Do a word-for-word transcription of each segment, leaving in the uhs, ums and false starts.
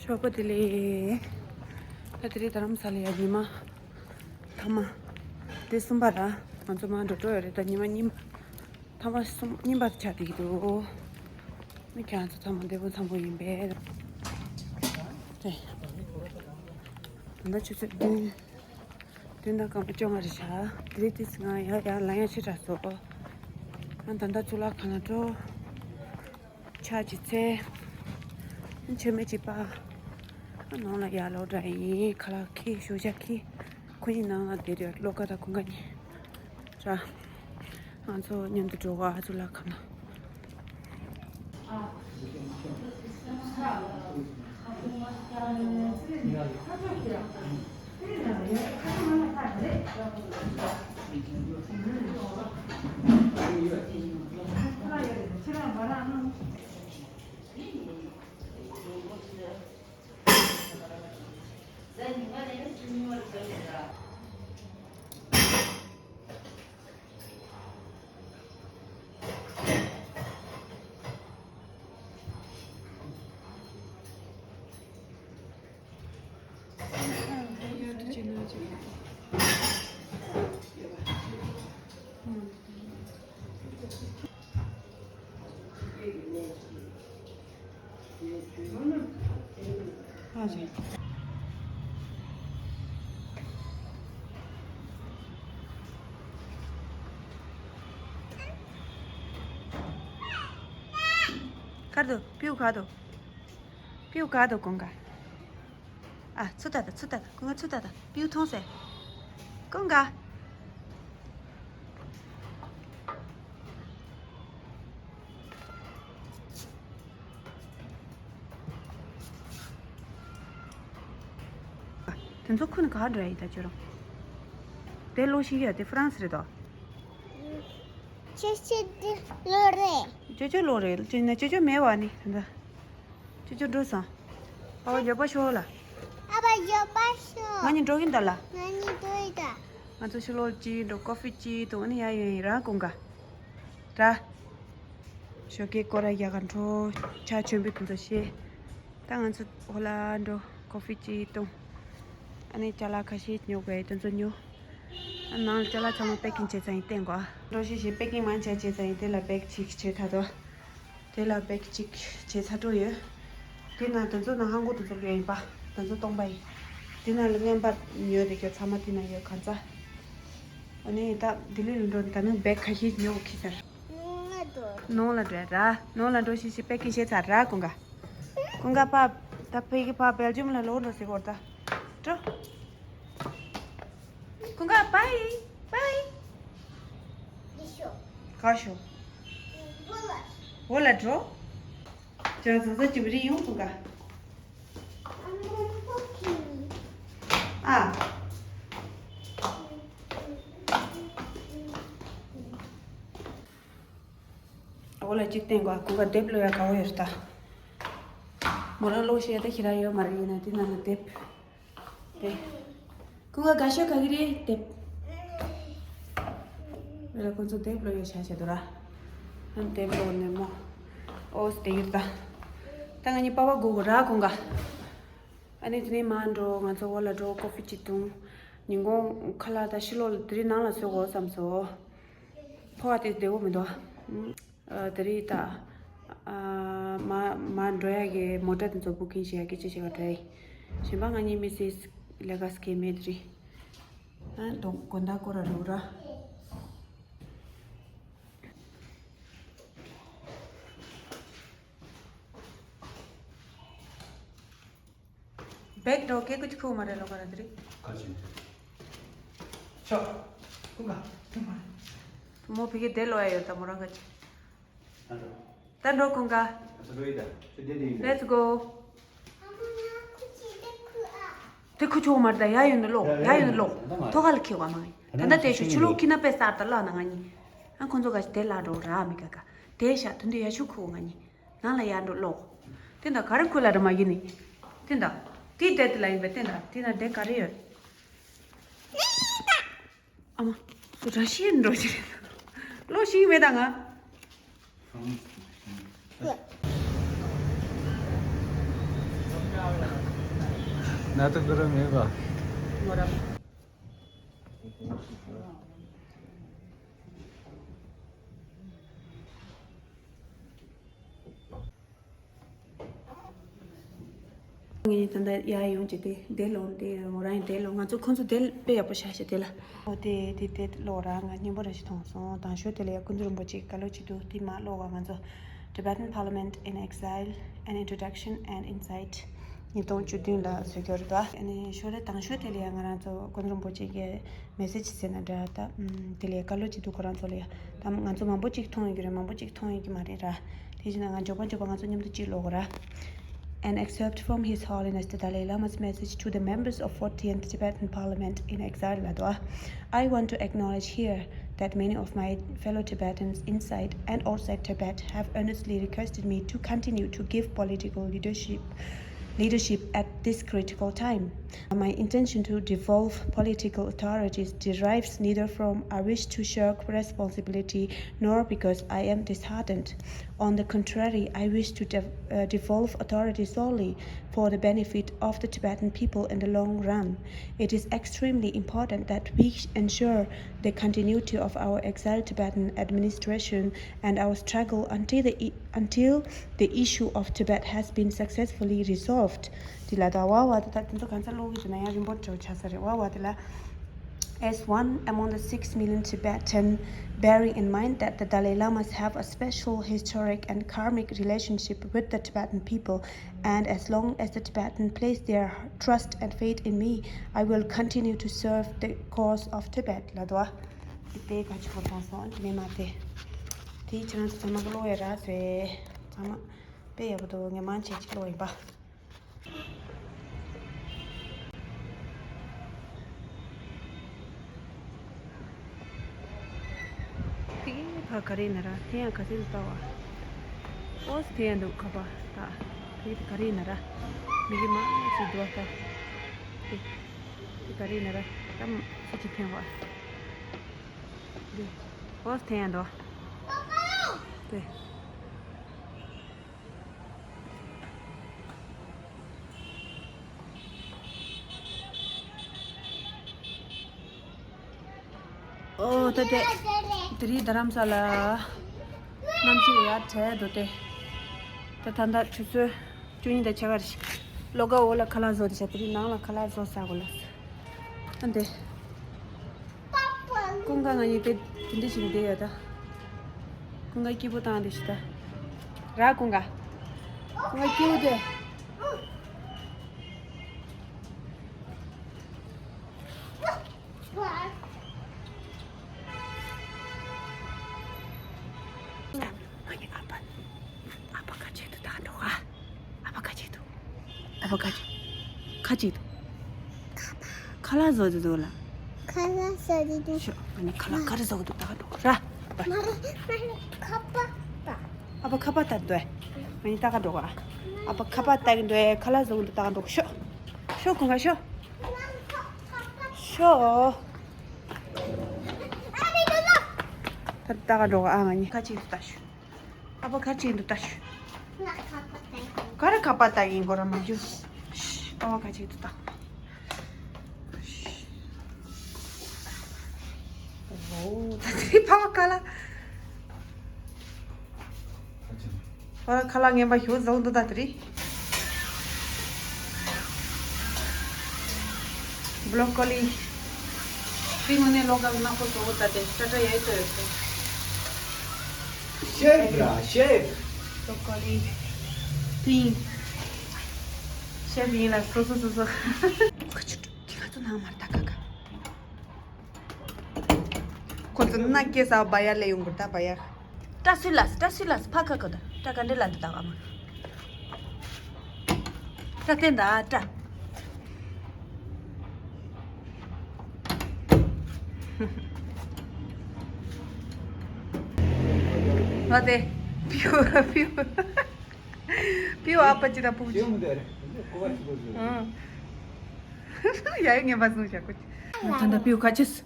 གྲོགས་པོ་དེ་ལས། ད་དེ་རིང་རྡ་རམ་ས་ལ་ཡ་ཉི་མ་ཐ་མ། དེ་གསུམ་པ་ར། ང་ཚོ་མ་འགྲོ་འགྲོ་ཡོད་རེད། ད་ཉི་མ་གཉིས་པ། ཐ་མ་གསུམ་གཉིས་པ་ཆགས་བསྡད་ཀྱི་འདུག་ཨ་ནི་ཁྱེད་རང་ཚོ་ཚང་མ་བདེ་པོ་འཚམ་པོ་ཡིན་པས། རེད། ད་ལྟ་ཆུ་ཚོད་བདུན། བདུན་དང་སྐར་མ་བཅོ་ལྔ་རེད་ཤག་དེ་རིང་དུས་ང་ཡར་ཡར་ལངས་ཡ་ཆེ་དྲགས་སོང་། ང་ད་ལྟ་གཙུག་ལག་ཁང་ལ་འགྲོ། ཕྱག་ཅིག་འཚལ། མཆོད་མེ་ཅིག་སྤར། ནང་ལ་ཡར་ལོག་འདྲ་ཡིན། ཁ་ལག་ཁྱེར། ཞོགས་ཇ་ཁྱེར། ཁོ་གཉིས་ནང་ལ་བསྡད་རེད། བློ་དགའ་དང་ཀུན་དགའ་གཉིས། ར། ང་ཚོ་མཉམ་དུ་འགྲོ་ག་གཙུག་ལག་ཁང་ལ། གར་དུ་པིའུ་གར་དུ། པིའུ་གར་དུ་ཀུན་དགའ། ཨ། ཚུར་ལྟ་དང་། ཚུར་ལྟ་དང་། ཀུན་དགའ་ཚུར་ལྟ་དང་། པིའུ་མཐོང་སེ། ཀུན་དགའ། དེ་ཚོ་ཁོ་ནི་ག་འགྲོ་ཡི་ད་ཁྱོད་རང་། དེ་ལོ་ཞིག་ཡོད་དེ་ཧྥ་རན་སི་རེད་དོ། ཁྱེད་ཁྱེད་དེ་ལོ་རེད། ཅོ་ཅོ་ལོ་རེད། ཅོ་ན་ཅོ་ཅོ་མེད་བ་ནི་ད། ཅོ་ཅོ་འགྲོ་སོང་། ཨ་ཕ་མགྱོགས་པ་ཤོག་ལ། ཨ་ཕ་མགྱོགས་པ་ཤོག་ང་གཉིས་འགྲོ་གིན་ད་ལ། ང་གཉིས་འགྲོ་ཡི་ད། ང་ཚོ་ཕྱི་ལོགས་ཅིག་འགྲོ། ཀོ་ཧྥི་ཅིག་འཐུང་། ཨ་ནི་ཡར་ཡོང་ཡིན་ར་ཀུན་དགའ། ར། ཞོགས་ཀས་སྐོར་ར་རྒྱག་ག་འགྲོ། ཕྱག་མཆོད་འབུལ་དེ་ཚོ་བྱས། ད་ང་ཚོ་ཧོ་ལ་འགྲོ། ཀོ་ཧྥི་ཅིག་འཐུང་། ཨ་ནི་ཅ་ལག་ཁ་ཤས་ཉོ་དགོས་ཡ་དེ་ཚོ་ཉོ། ཨ་ནང་ལ་ཅ་ལག་ཚང་མ་པེ་ཀིང་བྱས་ཚར་ཡིན། བསྟན་གོ། འགྲོ་ཤེས་ཤེས་པེ་ཀིང་མང་ཆེ་བྱས་ཚར་ཡིན། དེ་ལ་བེག་གཅིག་བྱས་ཚར་དོ། དེ་ལ་བེག་གཅིག་བྱས་ཚར་འགྲོ་ཡོད། དེ་ན་དེ་ཚོ་ནང་ཧང་གོ་དེ་ཚོ་ཡོད་ཡིན་པ། དེ་ཚོ་སྟོང་པ་ཡིན། དེ་ན་ལ་རྔན་པ་ཉོས་དེ་ག་ཚང་མ་དེ་ན་ཡོད་གང་ཚ། ཨ་ནི་ད་ལྡི་ལི་ལ་འགྲོ་ད་ནི་བེག་ཁ་ཤས་ཉོ་གི་ཚར། ནང་ལ་འགྲོ་ར། ནང་ལ་འགྲོ་ཤེས་ཤེས་པེ་ཀིང་བྱས་ཚར་ར་ཀུན་དགའ། ཀུན་དགའ་ཕ། ད་ཕ་གི་ཕ་བེལ་ཇམ་ལ་ལོག་འགྲོ་ཟེར་གོ་ད། འགྲོ། ཀུན་དགའ་པའི་པའི། ག་ཤོ། འོ་ལ་འགྲོ། ཅང་ཚང་ས་ཅིབ་རི་ཡོང་ཀུན་དགའ། ཨ། འོ་ལ་གཅིག་བསྟན་གོ། ཀུན་དགའ་དེབ་ཀློག་ཡ་དགའ་བོ་ཡོད་ད། མོ་རང་ཀློག་ཤེས་ཡ་ད་ཞེ་དྲག་ཡོད་མ་རེད། ཡིན་ན་དེ་ནང་ལ་དེབ། དེ། ཀུན་དགའ་དགའ་ཤོས་ག་གི་རེད་དེབ། ཨོ་ལ་ཁོང་ཚོ་དེབ་ཀློག་ཡ་ཆ་བྱེད་དོ་ར། ཨ་དེབ་ཀློག་ནས་མོ། ཨོ་སི་དེ་ཡོད་ད། ད་ང་གཉིས་པ་པ་སྒུག་གོ་ར་ཀུན་དགའ། ཨ་ནི་དེ་ནས་མར་འགྲོ། ང་ཚོ་འོ་ལ་འགྲོ། ཀོ་ཧྥི་ཅིག་འཐུང་། ཉིན་གུང་ཁ་ལག་ད་ཕྱི་ལོགས་ལ་དེ་རིང་ནང་ལ་བཟོ་དགོས་བསམ་སོང་། ཕོ་བ་དེ་བདེ་བོ་མི་འདུག་ཨ། ཨ། དེ་རིང་ད། ཨ། མ་མ་འགྲོ་ཡ་གི་མོ་ཊ་དེ་ཚོ་བུ་ཀིང་བྱེད་ཡ་གི་ཅི་བྱེད་ག་འགྲོ་ཡ་ཡིན། གཞན་པ་ང་གཉིས་མི་སིས་ལེ་ག་སི་ཁེ་མེད་དེ་རིང་། ཨ། དོ་དགོང་དག་སྐོར་ར་རུ་ར། བེག་འགྲོ་སྐད་ཀུ་ཅི་ཁུག་མ་རེད་ལོ་ག་ར་དེ་རིང་། ཁ་ཅིག་ཤོག་ཀུན་དགའ་ཐུག་མ་རེད། མོ་ཕ་གི་དེ་ལོ་ཡ་ཡོད་ད་མོ་རང་ག་ཅི། ད་འགྲོ། ད་འགྲོ་ཀུན་དགའ། ད་འགྲོ་ཡི་ད། ཁྱོད་བསྡད་བསྡད་ཡིན་ད། Let's go། དེ་ཁུ་ཆོག་མ་རེད་ད། ཡ་ཡོད་ནི་ལོག་ཡ་ཡོད་ནི་ལོག་ཐོག་ཁ་ལ་ཁེ་བ་མ་ཡིན། ད་ལྟ་དེ་ཆུ་ཆུ་ལོག་ཁི་ན་པེ་སར་ད་ལ་ན་ང་གཉིས། ཨ་ཁོང་ཚོ་ག་ཅི་དེ་ལ་འགྲོ་ར་མི་ག་ག་དེ་ཤ་དུ་འདི་ཡ་ཆུ་ཁུ་ང་གཉིས། ནང་ལ་ཡར་འགྲོ་ཀློག་དེ་འདྲ་ག་རེ་ཁུ་ལ་ར་མ་ཡིན་ནི། དེ་འདྲ། དེ་དེ་དེ་ལ་ཡིན་པས་དེ་འདྲ། དེ་ན་དེ་ག་རེ་ཡོད། ཨ་མ། སུ་ར་ཤི་ཡན་འགྲོ་ཞིག་རེད། ཀློག་ཤེས་མེད་ད་ང་། ང་ཚོ་ཁོ་རང་མེད་པ། ངས་ད་ལྟ་ཡར་ཡོང་བྱས་ཏེ་དེ་ལོ་དེ་མོ་རང་ཡིན་དེ་ལོ། ང་ཚོ་ཁོང་ཚོ་དེ་དཔེ་ཡག་པོ་ཤ་ཤ་དེ་ལ། ཨོ་དེ་དེ་དེ་ལོ་རང་ང་སྙན་པོ་ར་ཞིག་མཐོང་སོང་། དང་ཤོས་དེ་ལ་ཡ་ཀུན་མཛོད་རིན་པོ་ཆེ་བཀའ་སློབ་ཅིག་འདུག་དེ་མ་ལོ་བ་ང་ཚོ། Tibetan Parliament in Exile, An Introduction and Insight. ཉིས་སྟོང་བཅུ་བདུན་ལ་བཟོས་ཀྱི་རེད་ད། ཨ་ནི་ཤོ་རེ་དང་ཤོ་དེ་ལ་ཡ་ང་རང་ཚོ་ཀུན་རིན་པོ་ཆེ་གི་མེ་སེ་ཇི་ཟེར་ན་འདྲ་ད། ཨམ། དེ་ལ་ཡ་བཀའ་སློབ་ཅིག་འདུག་ཁོ་རང་ཚོ་ལ་ཡ། ད་ང་ཚོ་མང་པོ་ཅིག་མཐོང་ཡོད་ཀྱི་རེད། མང་པོ་ཅིག་མཐོང་ཡོད་ཀྱི་མ་རེད་ར། དེ་བཞིན་ང་མགྱོགས་པ་མགྱོགས་པ་ང་ཚོ་མཉམ་དུ་ཅིག་ཀློག་གོ་ར། An excerpt from His Holiness the Dalai Lama's message to the members of fortieth Tibetan Parliament in Exile ལབ་འདུག I want to acknowledge here that many of my fellow Tibetans inside and outside Tibet have earnestly requested me to continue to give political leadership leadership at this critical time. My intention to devolve political authorities derives neither from a wish to shirk responsibility nor because I am disheartened. On the contrary, I wish to dev- uh, devolve authority solely for the benefit of the Tibetan people in the long run. It is extremely important that we ensure the continuity of our exiled Tibetan administration and our struggle until the, until the issue of Tibet has been successfully resolved. དེ་ལ་ད་བ་བ་དེ་ད་དེ་ཚོ་གང་ཚ་ཀློག་གི་ཟེར་ན་ཡང་རིང་པོ་འདྲ་བོ་ཆགས་ས་རེད། བ་བ་དེ་ལ། As one among the six million Tibetan, bearing in mind that the Dalai Lamas have a special historic and karmic relationship with the Tibetan people, and as long as the Tibetan place their trust and faith in me, I will continue to serve the cause of Tibet. ལ་དོ། དེ་དཔེ་ག་ཅིག་གོ་མཐོང་སོང་དེ་ནས་མ་དེ། དེ་ཁྱེད་རང་ཚོ་ཚང་མ་ཀློག་ཡ་རག་སོང་། ཚང་མ་དཔེ་ཡག་པོ་འདུག་ངས་མང་ཆེ་ཅིག་ཀློག་ཡིན་པ། དེ་གའི་ཕ་ག་རེ་ན་ར་དེ་ཡང་ག་ཚོད་ལྟ་བ། ཨོ་སི་དེ་ཡང་འདུག་ཁ་པ་ད། དེ་ག་རེ་ན་ར་མི་གི་མ་ཞིག་འདུག་ད། དེ་དེ་ག་རེ་ན་ར་ད་ཚོ་ཅིག་འཐེན་བ། དེ་ཨོ་སི་དེ་ཡང་འདུག་དེ། ཨོ་ད་དེ། དེ་རིང་རྡ་རམ་ས་ལ། གནམ་གཤིས་ཡག་དྲག་འདུག་སྟེ། ད་ད་ལྟ་ཆུ་ཚོད་བཅུ་གཉིས་དང་ཕྱེད་ཀ་རེད། ཤག་གློག་ཀ་འོག་ལ་ཁ་ལག་བཟོ་དེ་བྱ། དེ་རིང་ནང་ལ་ཁ་ལག་བཟོ་ཟ་དགོས་ལ། ཨ་འདི། ཀུན་དགའ་ང་གཉིས་དེ་དེ་འདྲ་ཞིག་བསྡད་ཡོད་ད། ཀུན་དགའ་སྐྱིད་པོ་བཏང་དེ་ཞིག་ད། ར་ཀུན་དགའ། ཀུན་དགའ་སྐྱིད་པོ་དེ། ང་གཉིས་ཨ་ཕ། ཨ་ཕ་ཁ་ཆེ་དུ་ད་འགྲོ་ག་ཨ་ཕ་ཁ་ཆེ་དུ། ཨ་ཕ་ཁ་ཆེ། ཁ་ཆེ་དུ། ཁ་ལག་བཟོ་དུ་འདུག་ལ། ཁ་ལག་བཟོ་དུ་འདུག་ཤོ། ང་ནི་ཁ་ལག་ག་རེ་བཟོ་གི་འདུག་ད་འགྲོ་ག་ར། མ་རེད། མ་རེད། ཁ་པར་ལྟ། ཨ་ཕ་ཁ་པར་ལྟ་འདུག་ང་གཉིས་ད་ག་འགྲོ་ག་ཨ་ཕ་ཁ་པར་ལྟ་གི་འདུག་ཁ་ལག་བཟོ་གི་འདུག་ད་ག་འགྲོ་ག་ཤོ། ཤོ་ཀུན་དགའ་ཤོ། ཤོ། ད་ད་ག་འགྲོ་ག་ཨ་ང་གཉིས་ཁ་ཆེ་དུ་ལྟ་ཤོ། ཨ་ཕ་ཁ་ཅིག་འདུག་ལྟ་ཤོ། ང་ཁ་པར་ལྟ་ཡིན། ག་རེ་ཁ་པར་ལྟ་ཡིན་གོ་ར་མ་རྒྱུ། ཨ་ཕ་ཁ་ཅིག་འདུག་ལྟ། ཨོ་ད་དེ་ཕ་བ་ཁ་ལ། ཨ་ཁ་ལག་ངན་པ་ཞིག་བཟོས་འདུག་ད་དེ་རིང་། བྷྲོ་ཀོ་ལི། དེ་དངོས་གནས་ལོ་ག་ལ་ནག་པོ་བཟོ་འདུག་ད་དེ་ཏྲ་ཏྲ་ཡའི་ཏོ་ཡོད་ཟེར། ཤེཕ་ར་ཤེཕ། བྷྲོ་ཀོ་ལི། པིང་། ཤེཕ་ཡིན་ལ་སོ་སོ་སོ་སོ། ཁ་ཆུ་ཁྱི་ཁ་ཚོ་ནང་མར་ད་ཁ་ཁ། ཁོ་ཚོ་ན་སྐྱེ་ས་བ་ཡ་ལེ་ཡོང་གི་ད་བ་ཡ། ཏྲ་སུ་ལ་སི་ཏྲ་སུ་ལ་སི་ཕ་ཁ་ཁ་ད་ཏྲ་ག་འདྲེ་ལ་འདི་ད་ག་མ། ཏྲ་བསྟན་ད་ཏྲ། ང་དེ་པིའུ་པིའུ། པིའུ་ཨ་ཕ་ཅི་ད་པུ་ཅི། ཨང་། ཡ་ཡ་ངན་པ་བཟུང་བྱ་ཁོ་ཅི། ད་ད་པིའུ་ཁ་ཅིས།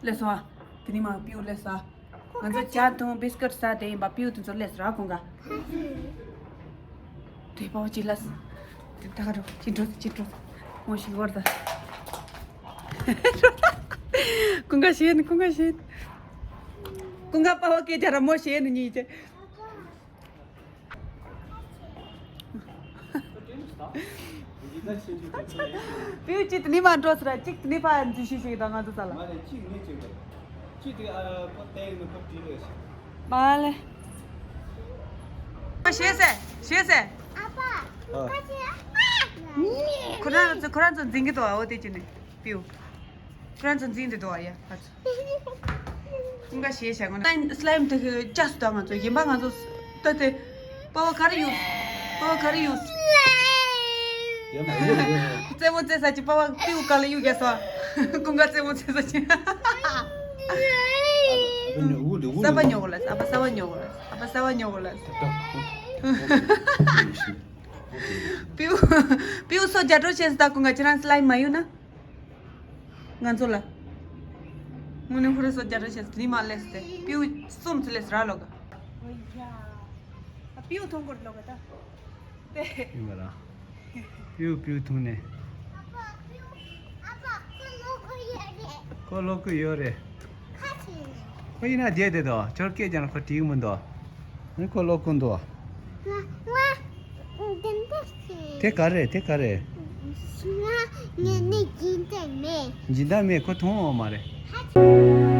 ལས་སོང་ཨ། དེ་ནི་མ་པིའུ་ལས་སོང་ཨ། ང་ཚོ་ཇ་འཐུང་བིས་ཀུད་ཟ་དེ་ཡིན་པ་པིའུ་དེ་ཚོ་ལས་སོང་ར་ཁོང་ག་དེ་པའོ་ཅི་ལས། ད་ག་རོ་ཅི་འགྲོ་ཅི་འགྲོ། མོ་ཞིག་བར་ད། ཀུན་དགའ་ཤེས་ནི་ཀུན་དགའ་ཤེས། ཀུན་དགའ་པ་བ་སྐད་ཆ་ར་མོ་ཤེས་ནི་གཉིས་ཀྱི། པིའུ་ཅིག་ནི་མ་འགྲོ་སི་ར་ཅིག་ནི་ཕ་འཛུལ་ཤེས་ཤིག་དང་ང་ཚོ་ས་ལ། མ་ལེ་ཅིག་ནི་ཅིག་རེད། ཅིག་དེ་ཨ་ཁོ་ཏེ་ནི་ཁོ་བྲིས་རེད་ཤག་མ་ལེ། ཤེས་ཟེར་ཤེས་ཟེར། ཨ་ཕ། ཨ། ཁོ་རང་ཚོ་ཁོ་རང་ཚོ་འཛིན་གི་འདུག་ཨ། འོ་དེ་ཅི་ནི་པིའུ། ཁོ་རང་ཚོ་འཛིན་དེ་འདུག་ཨ་ཡ་ཕ་ཚོ། ཀུན་དགའ་ཞེས་བྱ་དགོས་ན། སི་ལའིམ་དེ་གི་ཅག་སུ་དང་ང་ཚོ་ཡིན་པ་ང་ཚོ་ལྟ་དེ། པ་བ་ག་རེ་ཡོད། པ་བ་ག་རེ་ཡོད། རྩེད་མོ་རྩེ་ས་ཅི་པ་བ་པིའུ་ག་ལ་གཡུག་རྒྱག་སོ། ཀུན་དགའ་རྩེད་མོ་རྩེ་ས་ཅི། ས་པ་ཉོ་གོ་ལ་ས་པ་ས་པ་ཉོ་གོ་ལ་ས་པ་ས་པ་ཉོ་གོ་ལ། པིའུ། པིའུ་སོ་རྒྱ་སྒྲོག་བྱས་ས་ད་ཀུན་དགའ་ཁྱེད་རང་སི་ལའིམ་མ་ཡོད་ན། ང་ཚོ་ལ། དངོས་གནས་ཧུ་རེ་སོ་རྒྱ་རེ་བྱས་ནི་མ་ལེས་ཏེ་པིའུ་གསུམ་ཚུ་ལེས་ར་ལོ་ག་ཨོ་ཡ། ཨ་པིའུ་ཐོང་གོར་ལོ་ག་ད། ཏེ། ཡིན་པ་ར། པིའུ་པིའུ་ཐུང་ནས། ཁོ་ལོ་ཀུ་ཡོད་རེད། ཁོ་ཡིན་ན་བསྡད་དེ་དོ་ཁྱོད་སྐད་ཀྱང་ཁོ་དྲིས་མི་འདུག་ཨ་ཁོ་ལོ་ཀུ་འདུག་དེ་ག་རེད་དེ་ག་རེད། ང་ནི་སྦྱིན་བདག་མེད། སྦྱིན་བདག་མེད་ཁོ་མཐོང་འོང་མ་རེད།